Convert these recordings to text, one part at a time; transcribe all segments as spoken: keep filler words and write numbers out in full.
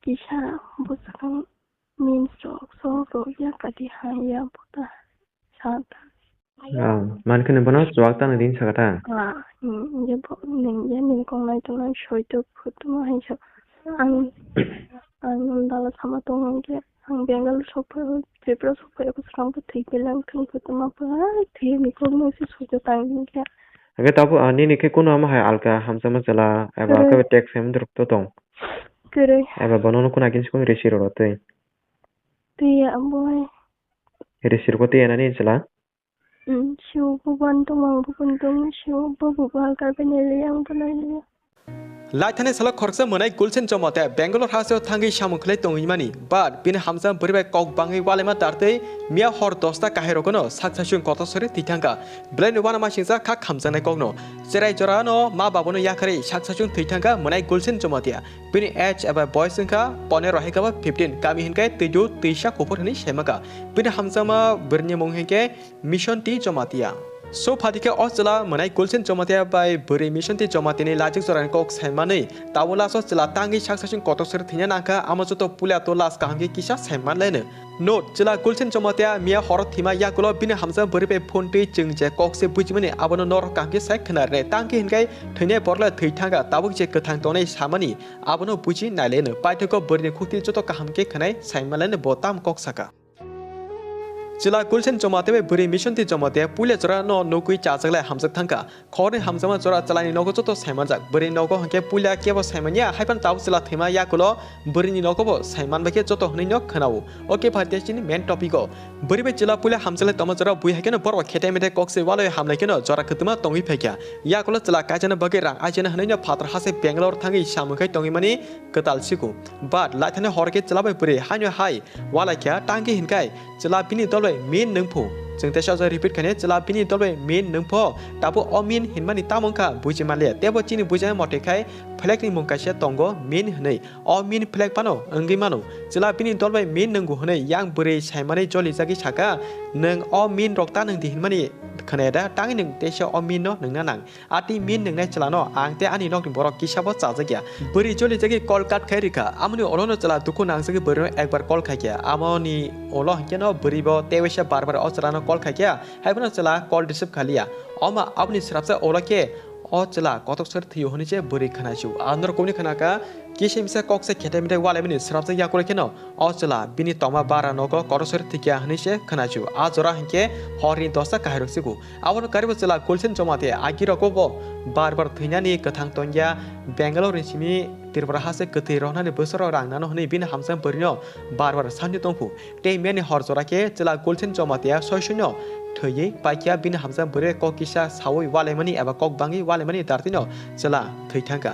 kisa bwswkang min sok sok rok ya kati ha ya buta sa ta. Ah, man kheno bono chuwak tang din saka ta. Ah, hmm, ya bo ning ya ning kong nai tong nai soi to phut mo hai sa. Ang ang dala sama tong ang ke ang Bengal sok pha Tripura sok pha ko sram ko thik pelang thang phut ma pha thik ni kong nai si soi to tang din ke. Hake tabo, ah, nini khe kuno ama hai alka hamjakma chwla eba Kwrwi. Khe text hem druk to tong. Kwrwi. Eba bono no kuna kinsi kun resi roro twi. Twi abo hai. Resi roko twi anani chwla? Mm, siwo buban tong, ang buban tong, siwo bo bubo alka bai nai le, ang bo nai le. Laithani salo khoroksa mwnai Gulsen Chomate Bangalore hasteo thangwi samung khlai tongwi mani, but bini hamjakma bwrwi bai kok bangwi walaima dartwi miya hor dosta kahai rogono sak sachung kotor sori thwi thangkha. Belai ni uanamasingcha kha khamjaknai kokno. Cherai jorano ma babono yakarwi sak sachung thwi thangkha mwnai Gulsen Chomate. Bini age eba boyos wngkha ponero hai khe ba fifteen, kami hinkhe Twidu Twisa Kuphur hwnwi saimakha. Bini hamjakma bwrwini mung hinkhe Mission T Jamatia. So phatikhe o chwla mwnai Gulsen Jamatia bai bwrwi Mission T Jamatiani lajik jorani kok saimanwi tabuk last o chwla tangwi sak sachung kotor sori thwina nangkha, amo joto puila to last kaham khe kisa saimanlaino. Note, chwla Gulsen Jamatia miya horo thwima yakulo bini hamjakma bwrwi bai phone twi chwng je kok se bujimani abono norok kaham khe sai khwna rwnai. Tangkhe hinkhe thwinai borokle thwi thangkha, tabuk je kwthang tongnai samani abono buji nailaino. Paithago bwrwini khukti joto kaham khe khwnai saimanlaino bo tamo kok saka. Chwla Gulsen Jamatia bai bwrwi Mission T Jamatia puila jora no nugwi chajaklai hamjak thangkha. Khorni hamjakma jora chwlani nogo joto saimanjak. Bwrwini nogo hinkhe puila kebo saimanya, haiphano tabuk chwla thwima yakulo bwrwini nogo bo saiman bai khe joto hwnwi no khwnao. Okay, phaidi chini main topic o. Bwrwi bai chwla puila hamjaklai tongma jora bui hai kheno borok khetai metai kok se walwi hamlai kheno jora kwtwma tongwi phaikha. Yakulo chwla kaisano bagwi rang aisano hwnwi no phatar hase Bangalore thangwi samung khai tongwi mani kwtal siku. But laithani hor khe chwla bai bwrwi haino hai walaikha, tangkhe hinkhai chwla bini dol bai min nwngphu. Chwng teisa o jaga repeat khainai, chwla bini dol bai min nwngpho. Tabuk o min hinmani tamo wngkha buji manliya. Teibo chini bujanai mote khai phlekni mung kaisa tongo min hwnwi. O min phlek phano wngwi mano. Chwla bini dol bai min nwngo hwnwi yang bwrwi saimanwi jolijagwi saka, "Nwng o min rok ta nwng di hinmani khwnaya da? Tangwi nwng teisa o min no nwngna nang." Atwi min nwngnai chwlano ang tei ani nokni borok kisa bo chajak ya. Bwrwi jolijagwi call cut khai rikha. Amoni ulono chwla dukhu nangjagwi bwrwino ekbar call khaikha. Amoni ulo hinkhe no bwrwi bo tei waisa bar bar o chwlano call khaikha. Haiphano chwla call receive khaliya. Oma aboni swrapsa ulo khe o chwla kotok sori thwio hwnwi se bwrwi khwnaisio. Ang norok kubuni khwnakha kisa misa kok se khetai metai walaimani swrapsa yakurwi kheno o chwla bini tongma bara nogo kotok sori thwikha hwnwi se khwnaisio. A jora hinkhe horni dosta kahairok siku. Abono karibo chwla Gulsen Jamatia agirokbo bo bar bar thwinani kwthang tongya, Bangalore ni simi Tripura hase kwthwi rohnani bwsarok rang nano hwnwi bini hamjakma bwrwino bar bar sanwi tongphu. Tei miyani hor jora khe chwla Gulsen Jamatia soi soino thwiwi paikha, bini hamjakma bwrwi kok kisa saui walaimani eba kok bangwi walaimani dartwino chwla thwi thangkha.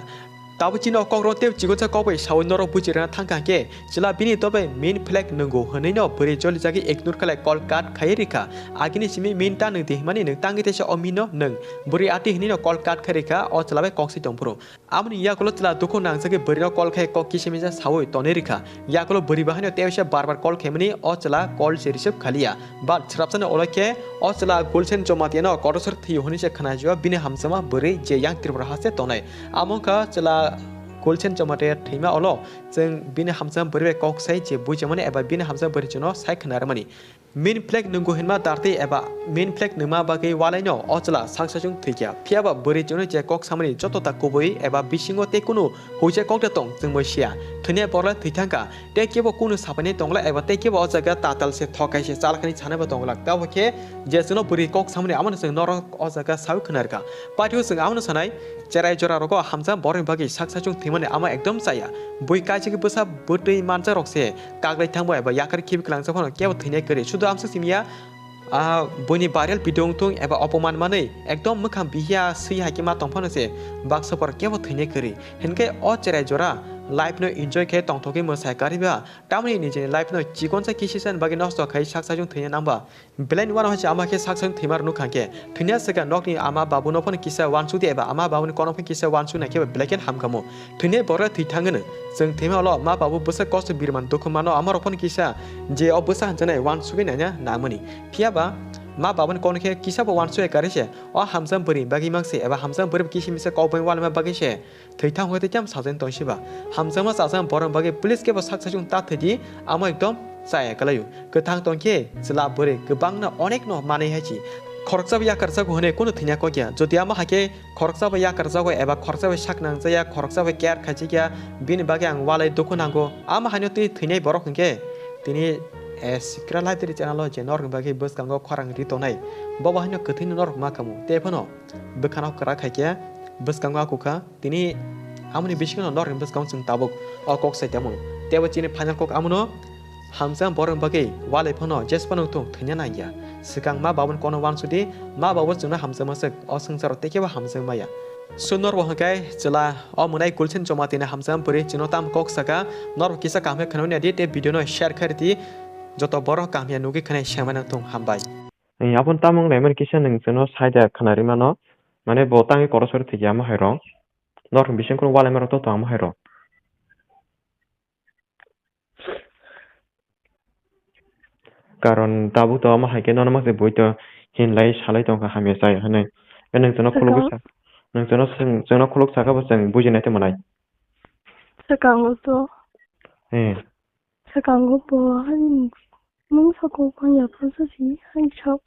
Tabuk chini o kokrok tei chikonsa kok bai saui norok buji rwna thangkha hinkhe, chwla bini dol bai min phlek nwngo hwnwi no bwrwi jolijagwi ignore khlai call cut khaiwi rikha. Agini simi min ta nwng di hinmani nwng tangwi teisa o min no nwng. Bwrwi atwi hinwi no call cut khai rikha, o chwla bai kok se tongphuru. Amoni yakulo chwla dukhu nangjagwi bwrwino call khai kok kisa misa saui tonwi rikha. Yakulo bwrwi bahaino tei waisa bar bar call khaimani o chwla call se receive khaliya. But swrapsani ulo khe o chwla Gulsen Jamatiano kotor sori thwio hwnwi se khwnajio bini hamjakma bwrwi je yang Tripura haste tongnai. Amo wngkha chwla Gulsen Jamatia thwima ulo chwng bini hamjakma bwrwi bai kok sai je buijamani eba bini hamjakma bwrwi chwngno sai khwna rwmani. Min phlek nwngo hinma dartwi eba min phlek nungma bagwi walaino o chwla sak sachung thwikha. Phiyaba bwrwi chwngno je kok samani joto ta kubui eba bisingo tei kunu huijak kok de tong chwngbo siya. Thwinai borokle thwi thangkha. Tei kebo kunu sapainai tongla eba tei kebo o jaga tatal se thokai se chalkhani sanaibo tongla. Tabo khe je chwngno bwrwi kok samani amano chwng norok o jaga saui khwnarkha. Patio chwng amano sanai, cherai jora rogo hamjak borokni bagwi sak sachung thwimani ama ekdom chaya. Bui kaisa khe bwsa bwtwi manjak rok se kaklai thangbo eba yakar khibi kwlangjak phano kebo thwinai kwrwi. Sudu amsa simiya, ah, buini viral video wngthung eba opoman manwi ekdom mwkhang bihiya swi hai khe ma tong phano se baksa borok kebo thwinai kwrwi. Hinkhe o cherai jora life no enjoy khe tongthokgwi mwsai kariba. Tamoni nijini life no chikonsa kisisan bagwi nosto khai sak sachung thwina nangba. Belai ni uanao hai se ama khe sak sak thwima rw nukha khe, thwina swkang nokni ama babu no phano kisa uansuk di eba ama babu ni kono phano kisa uansuk nai khe belai khe hamkha mu. Thwinai borok thwi thang hwno. Chwng thwima ulo ma babu bwsa kosto birman dukhu mano ama rok phano kisa je o bwsa hwnjaknai uansugwi naina nangmani. Phiya ba Ma babani kono khe kisa bo uansukya kwrwi se. O hamjak bwrwi bagwi mang se eba hamjak bwrwi kisa misa kok bai uanaima bagwi se. Thwi thang hwnkhe tei tamo sajani tong siba. Hamjakma chajak borok bagwi police khe bo sak sachung ta thwi di, amo ekdom chaya kwlaio. Kwthang tong khe chwla bwrwi kwbangno onekno manwi hai si. Khoroksa bo yakarjago hwnwi kunu thwina kok ya. Jodi amo hai khe khoroksa bo yakarjago eba khoroksa bai sak nangjakya, khoroksa bai care khaijakya, bini bagwi ang walai dukhu nango. Amo haino tei thwinai borok hwnkhe tini, eh, Sikra Library channel o je norokni bagwi bwskango khorang ri tongnai. Bobo haino kwthwino norok ma khamu. Tei phano bwkhano kwrak hai khe bwskango akukha. Tini amoni bisingo norokni bwskango chwng tabuk o kok sai tamo. Tei bo chini final kok amono, hamjak borok bagwi walai phano jesphano wngthung thwina nangya. Swkang ma baboni kono uansukdi, ma babo chwngno hamjakma swk, o swngcharo tei kebo hamjak maya. So norbo hwnkhe chwla o mwnai Gulsen Chowmathini hamjakma bwrwi chwngno tamo kok saka, norbo kisa kaham khe khwnwi naidi tei video no share khai ridi, joto borok kaham ya nugwi khwnai sengmani wngthung, hambai. Aboni tamo wnglaimani kisa nwng chwngno saida khwnarwi mano, mane bo tangwi korosor thwikhe amo hai rok. Norok bising kheno walai mano to tong amo hai rok. Karon tabuk to amo hai khe nono masa bui to hinlai salai tongkha hamya chaya hinwi. Nwng chwngno khulugwi sa, nwng chwngno swng, chwngno khuluk saka bo chwng bujinai tongmanai. Swkango to. Eh. Swkango bo hai mungsa kok phang yaphang sa si hai sok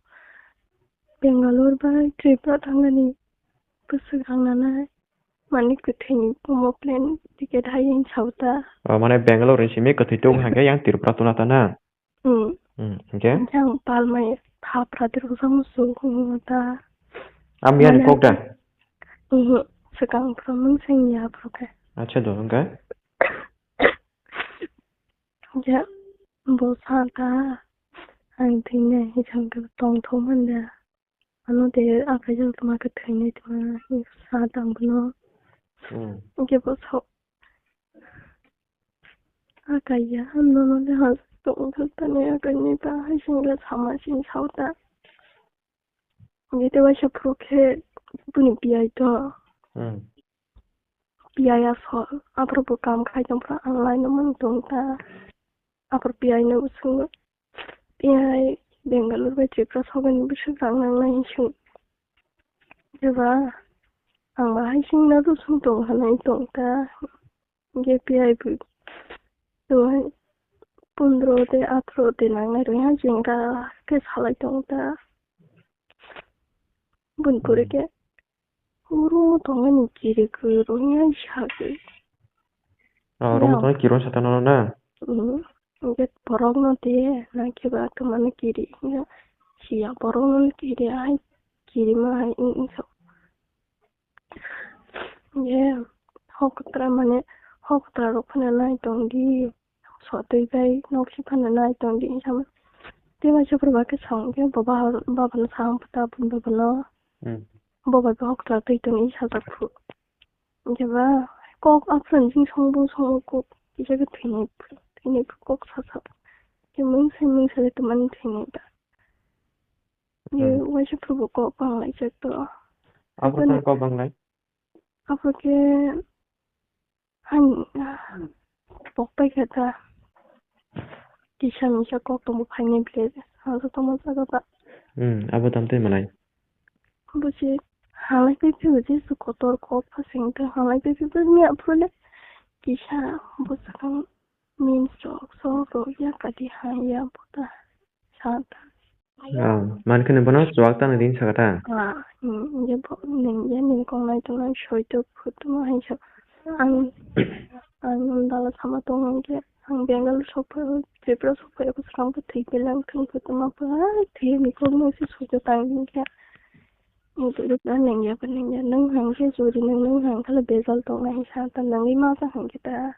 Bangalore bai Tripura thangnani bwswk rang nanai. Mane kwthwini omo plane ticket hai wng sao ta. O, mane Bangalore ni simi kwthwi tok hwnkhe yang Tripura tuna ta na? Hmm. Hmm, hwnkhe? Hwnkhe ang palmai phaphra de rwjak muchung ta. Amya ni kok da? Mhm, swkang phro mungseng ya phro khe. Acha do, hwnkhe? Hwnkhe bo sa ta, ang thwinai hwnkhe tongthok man da. Ano de akai jang tuma khe thwinai tuma sa tang bono. Hmm. Hwnkhe bo sok. Akai ya, nono le ha tong thok tani akai ni ba hai sing le sama sing sao ta. Hwnkhe te waisa phuru khe bini piyai to. Hmm. Piyai asol. Aphuru bo kam khai tong phuru ang lai no mung tong ta. Aphuru piyai no swng. Tei hai Bangalore bai Tripura sogani bwswk rang nangnai hinwi swng. Jeba ang bahai singna dusung tong hinwi tong ta. Hwnkhe piyai bo tei pondro de athro de nangnai rwngya jengga khe salai tong ta. Boni pore khe. Oro tongmani kiri kwrwngya sa khe. Oh, room tongmani kiri sa tongno na? Hmm. Hwnkhe borokno de, na khe ba tongmani kiri. Siya borokno kiri hai, kiri ma hai wng, wng sa. Ye, hoktra mane, hoktra rok phano nai tong di. Sotwi bai nok si phano nai tong di hinwi sama. Tei waisa phuru ba khe song khe bo bahar, baba no sa ang phuta bun baba no. Hmm. Bo bai bo hoktra twi tong hinwi sajak phu. Hwnkhe ba kok aphuru jing song bo song kok kisa khe thwinai phu, thwinai phu kok sa sa. Khe mungsa mungsa le tongmani thwinai ba. Ye, hmm, waisa phuru bo kok bang lai jak to. Aphuru khe kok bang lai? Aphuru khe Ang, ah, pok pai khe ta. Kisa misa kok tongbo phainai bile. Ang joto ma jaga ba. Hmm, abo tamo twi manai. Bo se halai pai phaibo je su kotor kok phasing ta halai pai phaibo ni aphuru le kisa bo sakang memes rok sok rok ya kati ha ya bo ta. Sa ta. Ah, mankhe nwng bono chuwak tangwi ring saka ta? Ah, hmm, je bo, nwng je nini kok nai tongnai soi tok phutuma hai sa. Ang, ang nwng dala sama tongo hwnkhe, ang Bengal sok phai, Tripura sok phai, abo swkang khe thwi pelang thung phutuma phai, thwi ni kok nai se soi tok tang hwnkhe. Nwng ya ba nwng ya, nwng hang khe churi nwng, nwng hang khe le bejal tongnai sa ta, nwngwi ma sa hwnkhe ta.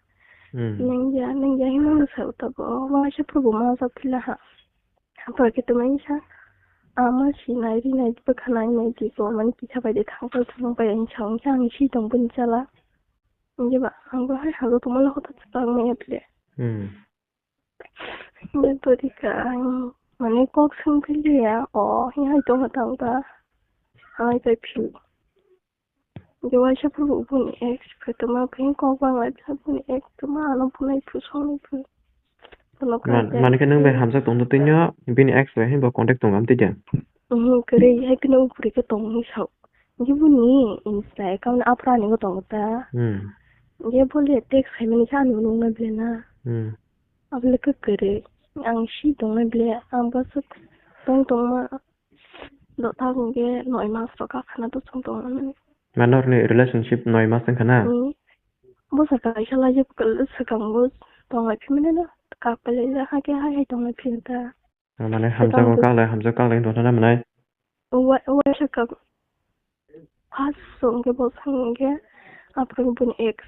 Hmm. Nwng ya, nwng ya hinwi nwng sa ta bo, waisa phuru bo ma sa phila ha. Aphuru khe tongmani sa, ama sinai rinai bwkha nai nai di bo mani kisa bai de thang pai thang pai ani sa wngkhe ang si tong bini chala. Hwnkhe ba ang bo hai halo tongmani hota chwla wngmaya bile. Hmm. Hwnkhe todi ka ang mane kok swng philiya o hai tongma tang ba hai pai phil. Hwnkhe waisa phuru bini ex phe tongma phai kok bang lai phai bini ex tongma ano phunai phu songnai phu. Bono man-, kaitor mani khe nwng bai hamjak tongdo twi no bini ex bai hai bo contact tong am twi de? Uhu, kwrwi hai kheno bwrwi khe tongmani sao. Hinkhe boni Insta account aphra ani bo tongo ta. Hmm. Hinkhe bole text khaimani khe ani bo nuknai bole na. Hmm. Abole khe kwrwi. Ang si tongnai bole, ang bwswk tong tongma. Dothak hinkhe noi mas rok kakhana to chwng tongmani. Mane norokni relationship noi mas wngkha na? Hmm. Bwsa kaisa lai swkang bo tonglai phimani no. Kak pailai hakhe hai hai tonglai phimani ta. Mane hamjago kaklai, hamjago kaklai wngtong thana mwnai. Wa-, waisa kak first song khe bo sang khe aphuru bini ex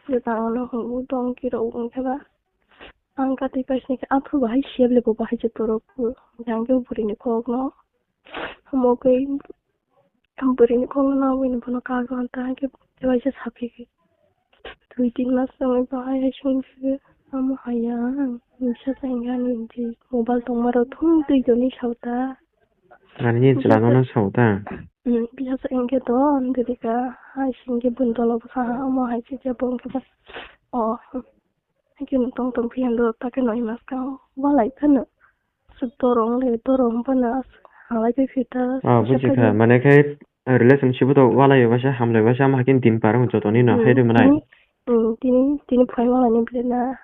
je tangno hwnwi tong khe rw wngkhe ba. Ang kati kaisni khe aphuru bahai siya bele bo bahai je torok jang khe bwrwini kokno. Omo khe bwrwini kokno nangwi bono kagwi ta khe waisa saphi khe. Dui tin mas tongwi bahai hai song khe amo haya ang bisa sa engani je mobile tongma rok thung twi toni sao ta. Ani ni chwla no sao ta. Hmm, bisa sa engke to dedika hai singke bun dolo bwsa ha amo hai se je bong khe ba. O. Hai khe tong tong phiya do ta khe noi mas ka walai phano. Suk dorong le dorong phano halai khe phita. Ah, buji kha. Mane khe relationship to walai ba sa hamlai ba sa ma khe din par joto ni no hai de manai. Hmm, tini, tini phai walai ni bile na.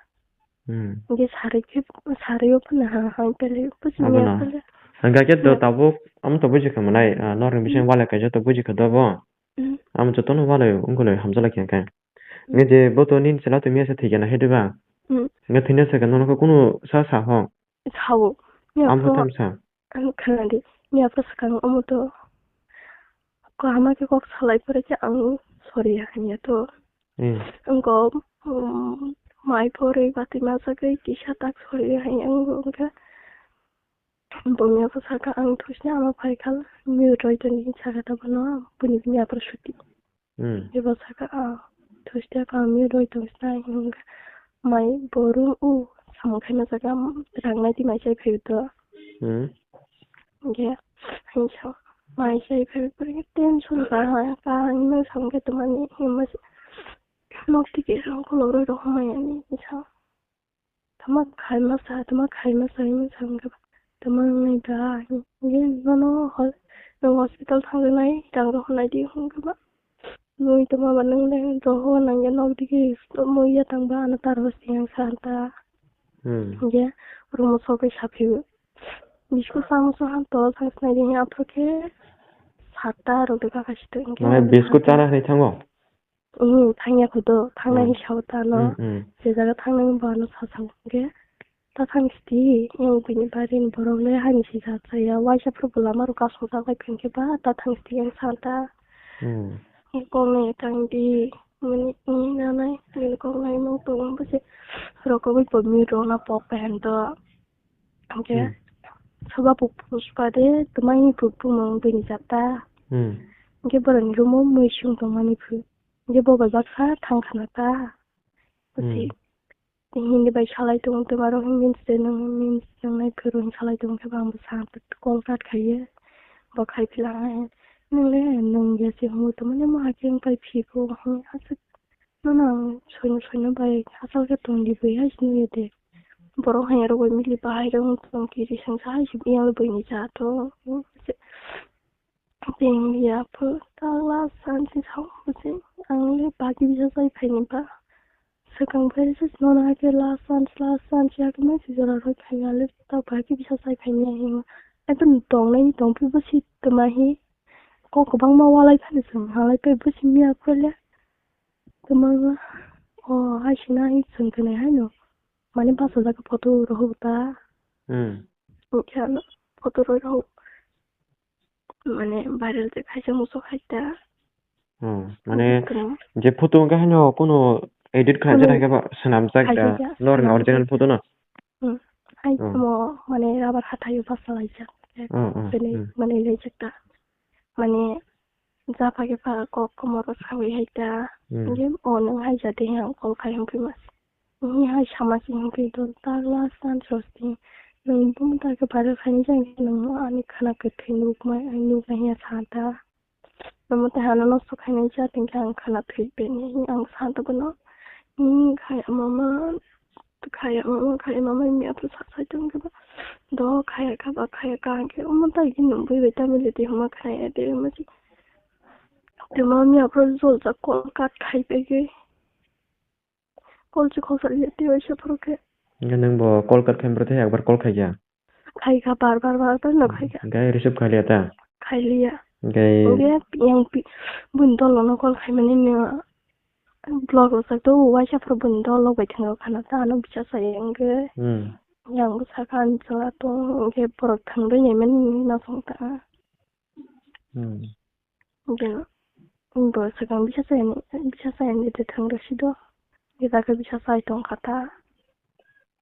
Hmm. Hingke sari khe, sari o phano ha, ha, pele, buji maya pele. Hingke khe to tabuk, amo to buji kha manai, ah, norni bising walai kaisa to buji kha do bo. Hmm. Amo jotono walai, wngkha lai hamjak lai khe hingke. Hmm. Hingke je bo to nini chwla to miyasa thwi khe na hai diba? Hmm. Hingke thwina se khe nono khe kunu sa sa ho? Sao. Amo tam sa. Ang khna di, miyasa swkang omo to. Ko ama khe kok salai pore khe ang sorry ya hanya to. Hmm. Ang ko, um, mai pore bati masa khe kisa tak sorry ya hanya ang ko khe. Bo miyasa saka ang thusni ama phai kha, mi roi to ni saka ta bono, buni miyasa suti. Hmm. Eba saka, ah, thuste kami roi tong sna hingka mai borum u samung khaima saka rang nai ti mai sai phai to. Hmm. Ge, hingsa mai sai phai pore tension ka ha, ka hingma samung khe to mani hingma nok tike rong kolo roi rok mai ani hingsa. Tama khai masa, tama khai masa, ini sangka tama ngai da, ini nono hol, no hospital thang nai, tang roh nai di hung kaba. Nui tama ba nang le roh nang ya nok digi, mo ya tang ba, ana tar hosti yang santa. Hmm. Ya, rumo soke sapi. Bisku sang so han to sang snai di, apro ke sata ro de ka kashi to. Mane bisku chana hai thango. Umm, thangya kho do, thangnai hwnwi sao ta no. Umm, umm. Je jaga thangnai wngbo ano sa sao hwnkhe, ta thang sidi, yang bini barini borok le hani sijak chaya, waisa phuru bo lama rok kasongjak lai kha hwnkhe ba, ta thang sidi yang sa ta. Umm. Koknai tang di, mani, ni nanai, bini koknai mung tong bo se, rokogwi bo mi rona pok pen do. Hwnkhe, umm, soba puk puk spa de, twmai ni puk puk mung bini jata. Umm. Hwnkhe borokni room o mui sung tongmani phu. Je bo bai baksa thang khna ta. Bwswi. Hmm. Hindi bai salai tongo, tei aro hindi se nang, hindi se nang nai phuru salai tongo khe bang bwsa call cut khaiye. Bo khai phi lang hai. Nung le nung ya se hwnwi tongmani mo hakhe wng pai phi kho hwnwi aswk. Nono ang soino soino bai hachal khe tong di bai hai sini ye de. Borok hai aro bai mili bahai rok wng tong kiri sengsa hai se yang le bai ni cha to. Tei ya pho ta last chance ni sao bwswk ang le baki bisa chai phaini ba. Swkang phai se nono hakhe last chance, last chance ya khe mai se jora roi phai ya le ta baki bisa chai phaini ya hingo. Ekdom tongnai ni tongphi bwswk twma hi kok kwbangma walai phano chwng halai phai bwswk miya phai le twma o hai sina hi chwng khe nai haino mane bachajak photo rohor ta. Hmm. Hwnkhe ano photo roi rok mane viral je khaisa muchung hai ta. Hmm, mane je photo hwnkhe haino kuno edit khlai jak hai khe ba swnamjak da, nor original photo no. Hmm. Hai mo mane rubber hathai o basa laijak. Hmm, hmm, bini hmm. Mane laijak ta. Mane japha khe pha kok komoro sawi hai ta. Hmm. Hwnkhe o nwng hai ja de ang call khai hwnkhe mas. Ni hai sama si hwnkhe dol ta last chance rosti. Nwng bumung ta khe viral khaini jang khe nwng ani khana kwthwi nukmai, ai nuknai ya sa ta. Nwng tei hano nosto khainai ja tongkhe ang khana thwi bini. Ang sa ta bono. Ni khai mama to khaya, mama khaya, mama miya to sa sai tong khe ba. Do khaya kha ba khaya ka hwnkhe omo tai khe nwng bui bai tamile twi hwnma khaya twi hwnma si. Twi mama miya phuru jol jak call cut khai pai khe. Call se khoksa liya twi waisa phuru khe. Hwnkhe nwng bo call cut khaimani tei ekbar call khaikha? Khaikha, bar bar bar bar no khaikha. Hwnkhe receive khailiya ta? Khailiya. Hwnkhe hwnkhe yang pi-, buini dolo no call khaimani no block rwchak to waisa phuru buini dolo bai thwngwi khana ta ano bisa saya hwnkhe. Hmm. Yang bwsakha ani chwla tong hwnkhe borok thangwi naimani no song ta. Hmm. Hwnkhe bo swkang bisa chayani, bisa chayani de thang rw si do. Hwnkhe bisa chai tong kha ta.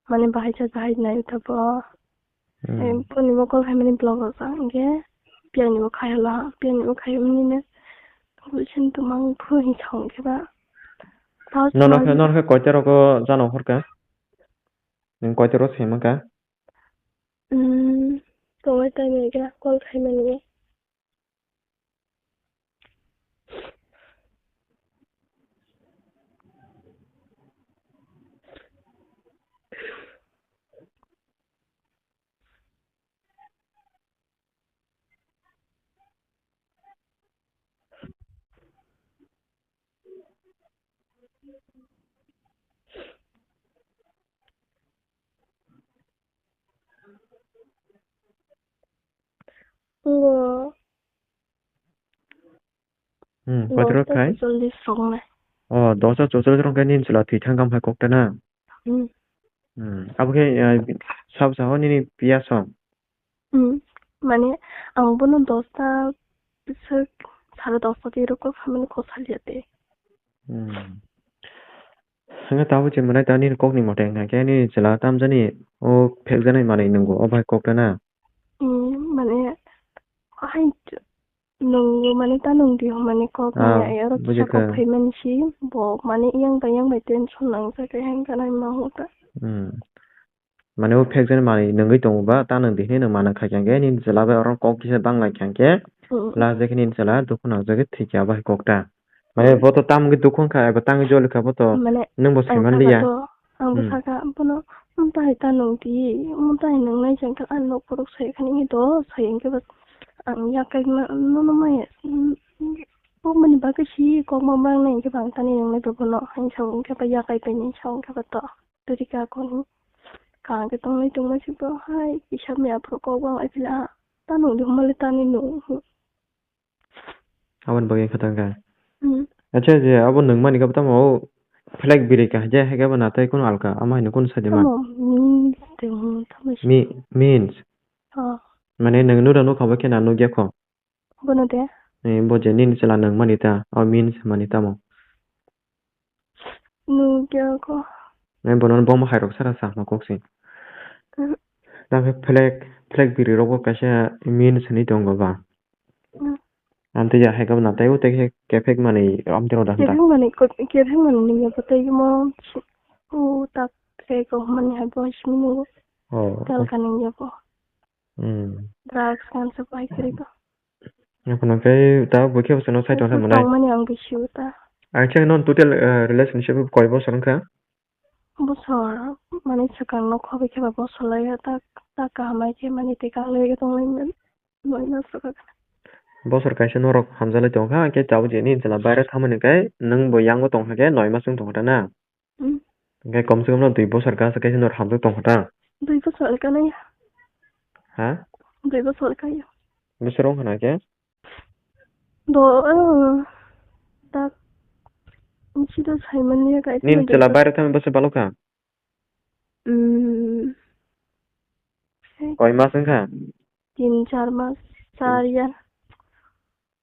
Mane bahai cha bahai nai ta bo. Hmm. Eh, boni bo call khaimani block rok ta hwnkhe piyani bo khai hala, piyani bo khai mani ne. Buisin to mang phu hi thong khe ba. Nono khe, nono khe koita rogo jano hor kha? Nwng koita rogo saiman kha? Hmm, tongwi tongwi khe call khaimani. Ngo. Hmm, kotor dosta khai? Chochollis rok nai. Oh, dosta chochollis rok khe nini chwla thwi thang kam hai kok ta na? Hmm. Hmm, abo khe, eh, sab sa ho nini piya song? Hmm, mane ang bono dosta, sir, sare dosta twi rok kok samani kok salia te. Hmm. Hwnkhe tabuk chwng mwnai ta nini kokni mote hwnkha khe nini chwla tamjani o phekjaknai manwi nwngo o bai kok ta na? Hmm, mane hai nwng mane ta nwng di hwnmani kok Ah, maya oro kisa bujikha. Kok phaimani si bo mane yang bai yang bai tension nangjak hai hwnka nai ma hota. Hmm. Mane o phekjani manwi nwngwi tongo ba ta nwng di hinwi nwng mana kha khe nini chwla bai oro kok kisa bang lai kha khe Hmm. Last je khe nini chwla dukhu nangjagwi thwikha bai kok ta. Mane Hmm. Bo to tamgwi dukhu wngkha eba tangwi joli kha bo to Mane nwng bo ang saiman saka liya. To, ang bo Hmm. Saka bono, "Omo tai ta nwng di, omo tai nwng nai jang khe ani nok borok sai khani do," sai hwnkhe ba ang yakai ma, nono maya, mm, mm, kokmani bagwi si kokma bang nai hwnkhe ba ang tani nwng nai ba bono, haino sa hwnkhe ba yakai pai nai sa hwnkhe ba to, twi rika koni kaham khe tongwi tongma si bo hai kisa maya phuru kok bang lai phila, ta nwng di hwnba le tani nwng. Aboni bagwi khe tang kha. Hmm. Acha, je abo nwng mani khe tamo o flag biri kha, je hai khe bo natai kunu alka, ama haino kunu sadi man. Tamo means de hwn, tamo si. Mi-, means? Oh. Mane nwng nura nukha bo khe na nukya kho? Bono de? Eh, bo je nini chwla nwng mani ta, o means mani tamo? Nukya kho. Nai bono bomo hai rok sara sa ma kok si. Mhm. Nang khe flag, flag biri rok bo kaisa means hinwi tongo ba. Mhm. Amtwi ya hai khe bo natai o tei khe kephek mani amtwi rok da hwnda. Kephek mani ko-, kephek mani nungya bo tei mo u tak khe ko mani hai bo simi nungo. Oh. Tal ka nungya bo. Hmm. Drugs kansa pai kiri ko. Aphano khe ta bo khe bwsano sai tong Busu mwnai. Tongmani ang bisi uta. Ang chang non total, eh, relationship koi bosor wngkha? Bosor, mane swkang no khobai khe ba bosor lai ya, ta, ta kaham ai khe mane tei kang lai tong lai man. Noi mas rok. Bosor kaisa norok hamjalai tong kha, hwnkhe tabuk je nini chwla baire thamani khe nwng bo yango tong kha khe noi mas wng tong kha ta na? Hmm. Hwnkhe kom se kom no dui bosor kha se kaisa nor hamjak tong kha ta? Dui bosor le kanai. Ha? Dui bosor le kaya. Bosor wng khna khe? Do, ah, tak. Nisi do saimanya kai. Nini chwla baire thang bosor balo kha? Hmm. Koi mas wng kha? Tin char mas, char ya.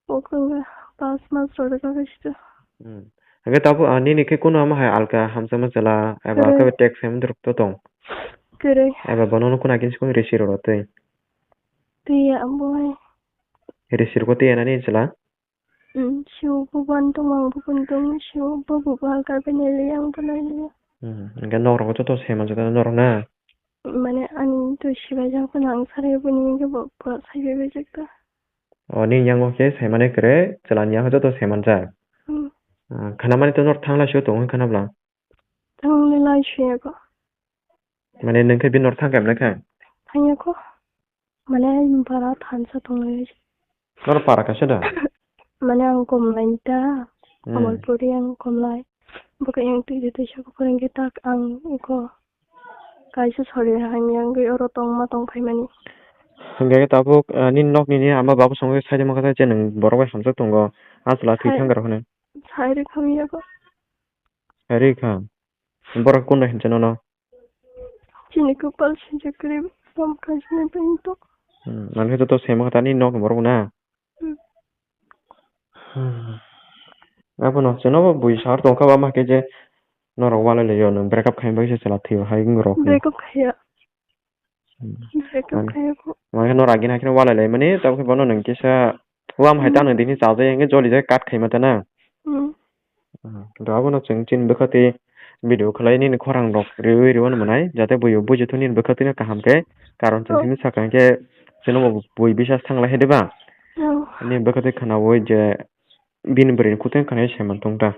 Okhonga pas mas rok rwkha khe sito. Hmm. Hwnkhe tabuk, ah, nini khe kunu ama hai alka hamjakma chwla eba Kwrwi. Khe text hai mantwrwk to tong? Kwrwi. Eba bono no kunu agin sikung risi rw twi? Twi ya bo hai. Risi rw twi ya nani chwla? Hmm, siu bo ban tong, ang bo ban tong, siu bo bo alka bai nai li, ang bo nai li. Hmm. Hwnkhe nok rok joto se manjak norok na? Mane ani to sibai jak phano ang sarai boni hwnkhe bo pura sai bai bai jak ta. O, nini yango khe saimani kwrwi, chwlani yango joto saimanjak. Hmm. Ah, khwnamani to norok thang lai sio tongo khwnabla? Thang lai lai sio ko. Mane nwng khe bini noro thang khe amnai kha? Thangya kho. Mane bara thansa tonglai. Noro para kaisa da? Mane ang Komlai ni ta. Hmm. Kamalpuri ang Komlai. Bwkha yang twi twi sabo kwrwng khe tak ang iko kaisa sori hamya wngwi oro tongma tong phaimani. Hwnkhe tabuk, ah, nini nokni ni ama babu songwi saide mankha je nwng borok bai hamjak tongo, a chwla thwi Sai-, thang rok hwnwi. Sai rwkha hamya kho. Sai rwkha? Borok kunu hinsa nono? Chini kwpal swijak kwrwi tong kaisa ni bai to. Hmm, mane joto sema kha tani nok borok na. Hmm. Hmm. Abono chwngno bo bui sar tongkha ba ma khe je norok walai laio, nwng break up khaima bagwi se chwla thwiyo hai wng rok. Break up khaiya. Hmm. Break up Mane, khaiya kho. Mane norok agini hai kheno walai lai mani, tabuk khe bono nwng kisa wam hai Hmm. tano dini chajai hwnkhe joli jai cut khaima ta na. Hmm. Hmm. Do abono chwng chini bwkha twi video khlai nini khorang rok riwi riwi mwnai, jate bui buji thun nini bwkha twi no kaham khe, karon chwng Oh. chini sakha hwnkhe chwngno bo bui bisas thang lai hai de ba? Oh. Nini bwkha twi khwnawi je bini bwrwi ni kutui khwnai se man thung ta.